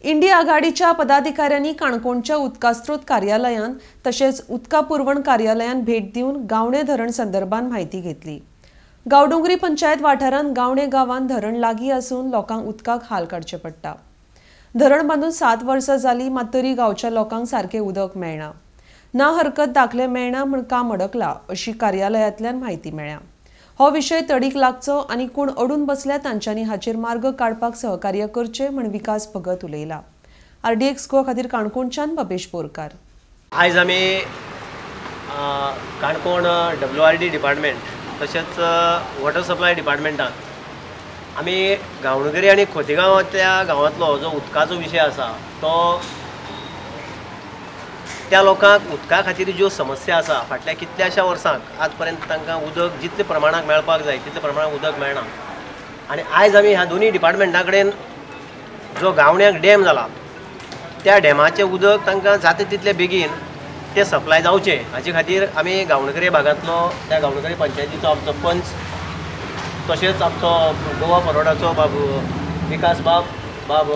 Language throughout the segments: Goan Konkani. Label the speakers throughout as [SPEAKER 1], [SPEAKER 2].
[SPEAKER 1] इंडिया आघाडीच्या पदाधिकाऱ्यांनी काणकोणच्या उदकास्रोत कार्यालयान तशेंच उदका पुरवण कार्यालयान भेट दिवन गावणे धरण संदर्भात म्हायती घेतली. गांवडोंगरी पंचायत वाठारांत गावणे गांवांत धरण लागीं आसून लोकांक उदकाक हाल काडचे पडटा. धरण बांदून 7 वर्सां जाली मात तरी गांवच्या लोकांक सारकें उदक मेळना, ना हरकत दाखले मेळना म्हूण काम अडकला अशी कार्यालयांतल्यान म्हायती मेळ्ळ्या. हो विशय तडीक लागचो आनी कोण अडून बसल्या तांच्यांनी हाचेर मार्ग काडपाक सहकार्य करचें म्हूण विकास भगत उलयला. आरडीएक्स गोवा खातीर काणकोणच्यान बबेश बोरकार.
[SPEAKER 2] आयज आमी काणकोण WRD department तशेंच वॉटर सप्लाय डिपार्टमेंटान आमी गांवडोंगरी आनी खोतीगांवांतल्या गांवांतलो जो उदकाचो विशय आसा तो त्या लोकांक उदका खातीर ज्यो समस्या आसा फाटल्या कितल्याशा वर्सांक आज पर्यंत तांकां उदक जितले प्रमाणाक मेळपाक जाय तितले प्रमाणाक उदक मेळना. आनी आयज आमी ह्या दोनूय डिपार्टमेंटा कडेन जो गावण्याक डॅम जाला त्या डॅमाचें उदक तांकां जाता तितले बेगीन तें सप्लाय जावचें हाचे खातीर आमी गांवडोंगरी भागांतलो त्या गांवडोंगरी पंचायतीचो आमचो पंच तशेंच आमचो गोवा फॉरवर्डाचो बाब विकास बाब बाब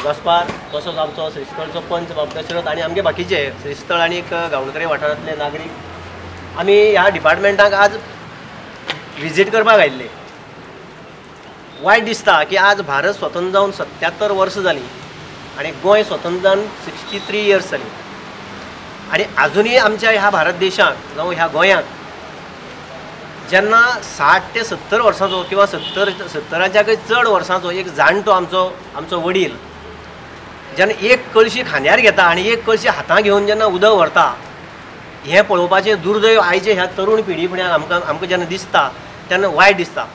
[SPEAKER 2] गस्पार तसोच आमचो श्रीस्थळचो पंच बाब दशरथ आनी आमगे बाकीचे श्रीस्थळ आनी गांवडोंगरी वाठारांतले नागरीक आमी ह्या डिपार्टमेंटाक आज विजीट करपाक आयिल्ले. वायट दिसता की आज भारत स्वतंत्र जावन 77 वर्सां जालीं आनी गोंय स्वतंत्र जावन 63 इयर्स जालीं आनी आजुनूय आमच्या ह्या भारत देशाक जावं ह्या गोंयाक जेन्ना 60 ते 70 वर्सांचो किंवा 70च्याकय चड वर्सांचो एक जाणटो आमचो आमचो वडील जेन्ना एक कळशी खांद्यार घेता आनी एक कळशी हातां घेवन जेन्ना उदक व्हरता हें पळोवपाचें दुर्दैव आयचे ह्या तरुण पिढी फुड्यान आमकां आमकां जेन्ना दिसता तेन्ना वायट दिसता.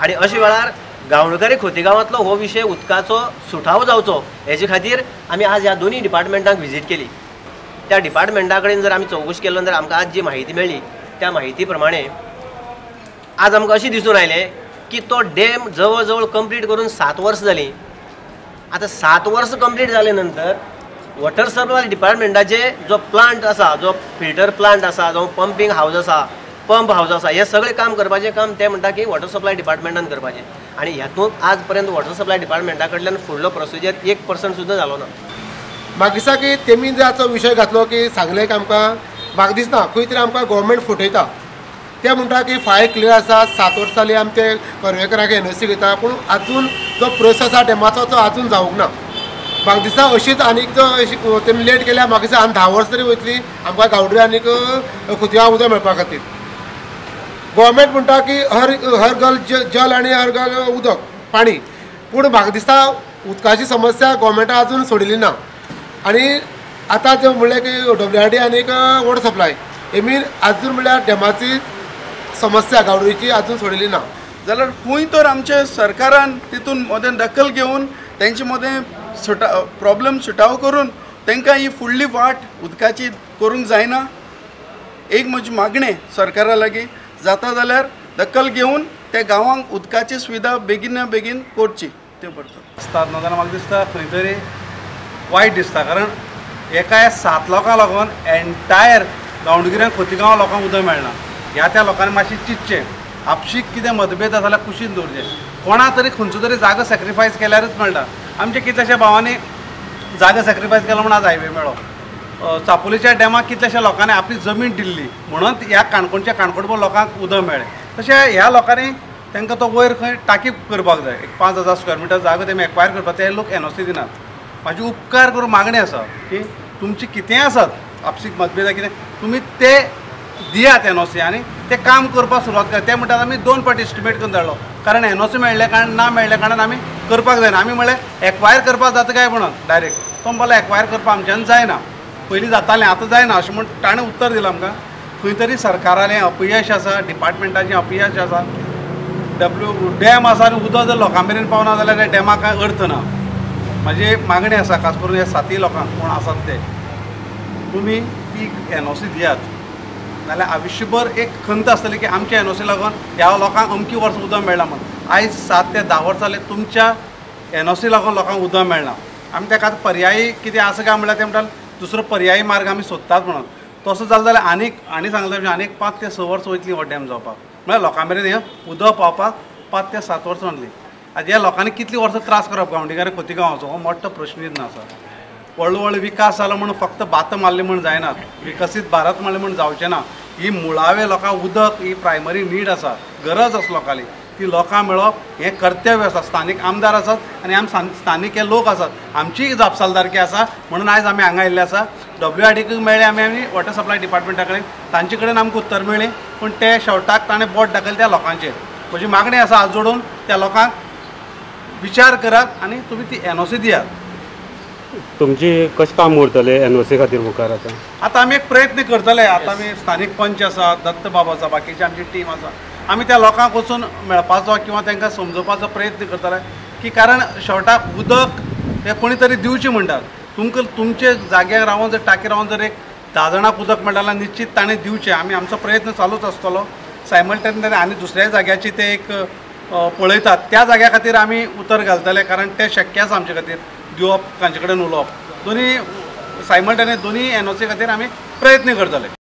[SPEAKER 2] आनी अशे वेळार गांवडोंगरी खोतीगांवांतलो हो विशय उदकाचो सुटावो जावचो हेजे खातीर आमी आज ह्या दोनूय डिपार्टमेंटांक विजीट केली. त्या डिपार्टमेंटा कडेन जर आमी चवकशी केलो जाल्यार आमकां आज जी म्हायती मेळ्ळी त्या म्हायती प्रमाणे आज आमकां अशें दिसून आयलें की तो डॅम जवळ जवळ कंप्लीट करून 7 वर्सां जालीं. आतां 7 वर्सां कंप्लीट जाले नंतर वॉटर सप्लाय डिपार्टमेंटाचे जो प्लांट आसा, जो फिल्टर प्लांट आसा, जो पंपींग हावज आसा, पंप हावज आसा, हें सगळें काम करपाचें काम ते म्हणटा की वॉटर सप्लाय डिपार्टमेंटान करपाचें. आनी हातूंत आज पर्यंत वॉटर सप्लाय डिपार्टमेंटा कडल्यान फुडलो प्रोसिजर 1% सुद्दां जालो ना.
[SPEAKER 3] म्हाका दिसता की तेमी जाचो विशय घातलो की सांगलें की आमकां म्हाका दिसना खंय तरी आमकां गव्हर्मेंट फटयता. ते म्हणटा की फायल क्लियर आसा, 7 वर्सां जालीं आमी ते कर्वेकराक NOC घेता, पूण आजून जो प्रोसेस आसा डॅमाचो तो आजून जावंक ना. म्हाका दिसता अशीच आनीक जो तेमी लेट केल्या म्हाका दिसता आनी 10 वर्सां तरी वयतली आमकां गांवडोंगरी आनीक खोतीगांव उदक मेळपा खातीर. गव्हर्मेंट म्हणटा की हर हर घर जल आनी हर घर उदक पाणी, पूण म्हाका दिसता उदकाची समस्या गव्हर्मेंटान आजून सोडिल्ली ना. आनी आतां जें म्हणलें की WRD आनीक वॉटर सप्लाय हेमी आजून म्हणल्यार डॅमाची समस्या गांवडोंगरीची आजून सोडिल्ली ना.
[SPEAKER 4] जाल्यार खंय तर आमच्या सरकारान तितून मदें दखल घेवन तेंचे मदें प्रॉब्लम सुटाव करून तांकां ही फुडली वाट उदकाची करूंक जायना. एक म्हजी मागणें सरकारा लागीं जाता जाल्यार दखल घेवन त्या गांवांक उदकाची सुविधा बेगीन बेगीन करची. त्यो परतो
[SPEAKER 5] दिसतात न्हू जाल्यार म्हाका दिसता खंय तरी वायट दिसता, कारण एका 7 लोकांक लागून एन्टायर गांवडोंगरी खोतीगांव लोकांक उदक मेळना. ह्या त्या लोकांनी मातशें चिंतचें, आपशीक कितें मतभेद आसा जाल्यार कुशीन दवरचें, कोणा तरी खंयचो तरी जागो सॅक्रिफायस केल्यारच मेळटा. आमच्या कितल्याश्या भावांनी जागो सॅक्रिफायस केलो म्हूण आज हायवे मेळ्ळो. चापोलीच्या डॅमाक कितल्याश्या लोकांनी आपली जमीन दिल्ली म्हणून ह्या काणकोणच्या काणकोणभर लोकांक उदक मेळ्ळें. तशें ह्या लोकांनी तांकां तो वयर खंय टाकी करपाक जाय, एक 5000 स्क्वेअर मिटर जागो तेमी एक्वायर करपाक, ते लोक NOC दिनात. म्हाजी उपकार करून मागणी आसा की तुमची कितेंय आसत आपशीक मतभेद कितें तुमी ते दियात NOC आनी ते काम करपाक सुरवात करात. ते म्हणटात आमी 2 पाटी एस्टिमेट करून धाडलो, कारण NOC मेळ्ळ्या कारण ना मेळ्ळ्या कारणान आमी करपाक जायना. आमी म्हणलें एक्वायर करपाक जाता काय म्हणून डायरेक्ट, तो म्हणलो एक्वायर करपाक आमच्यान जायना, पयलीं जातालें आतां जायना अशें म्हूण ताणें उत्तर दिलां आमकां. खंय तरी सरकारालें अपयश आसा, डिपार्टमेंटाचें अपयश आसा. डॅम आसा आनी उदक जर लोकां मेरेन पावना जाल्यार त्या डॅमाक कांय अर्थ ना. म्हाजी मागणी आसा खास करून ह्या 7 लोकांक कोण आसात ते तुमी ती NOC दियात, नाल्यार आयुश्यभर एक खंत आसतली की आमच्या NOC लागून ह्या लोकांक अमकी वर्सां उदक मेळ्ळां म्हूण. आयज 7 ते 10 वर्सां जालीं तुमच्या NOC लागून लोकांक उदक मेळना. आमी ताका आतां पर्यायी कितें आसा काय म्हणल्यार ते म्हणटात दुसरो पर्यायी मार्ग आमी सोदतात म्हणून. तसो जालो जाल्यार आनीक आनी सांगलें आनीक 5 ते 6 वर्सां वयतलीं हो डॅम जावपाक, म्हळ्यार लोकां मेरेन हें उदक पावपाक 5 ते 7 वर्सां वतलीं. आतां ह्या लोकांनी कितलीं वर्सां त्रास करप गांवडोंगरी खोतीगांवाचो हो मोठो प्रश्न आसा. व्हडलो व्हडलो विकास जालो म्हणून फक्त बातां मारली म्हूण जायना, विकसीत भारत म्हणलें म्हूण जावचें ना. ही मुळावे लोकांक उदक ही प्रायमरी नीड आसा, गरज आसा लोकांली, ती लोकांक मेळप हें कर्तव्य आसा. स्थानीक आमदार आसात आनी आम स्थानीक हे लोक आसात, आमचीय जापसालदारकी आसा म्हणून आयज आमी हांगा आयिल्ले आसा. WID मेळ्ळे आमी आनी वॉटर सप्लाय डिपार्टमेंटा कडेन, तांचे कडेन आमकां उत्तर मेळ्ळें, पूण ते शेवटाक ताणें बोट दाखयलें त्या लोकांचेर. म्हजी मागणी आसा हात जोडून त्या लोकांक विचार करात आनी तुमी ती NOC दियात.
[SPEAKER 6] तुमची कशें काम करतले NOC खातीर मुखार? आतां
[SPEAKER 5] आतां आमी एक प्रयत्न करतले. आतां आमी स्थानीक पंच आसा, दत्त बाब आसा, बाकीची आमची टीम आसा, आमी त्या लोकांक वचून मेळपाचो किंवा तांकां समजोवपाचो प्रयत्न करतले की कारण शेवटाक उदक हें कोणी तरी दिवचें म्हणटात. तुमकां तुमचे जाग्यार रावन जर टाकी रावन जर एक 10 जाणांक उदक मेळटा जाल्यार निश्चीत ताणें दिवचें. आमी आमचो प्रयत्न चालूच आसतलो. सायमल्टेनियसली आनी दुसऱ्या जाग्याची ते एक पळयतात, त्या जाग्या खातीर आमी उतर घालतले, कारण तें शक्य आसा आमचे खातीर दिवप, तांचे कडेन उलोवप. दोनी सायमल्टेनियस दोनी NOC खातीर आमी प्रयत्न करतले.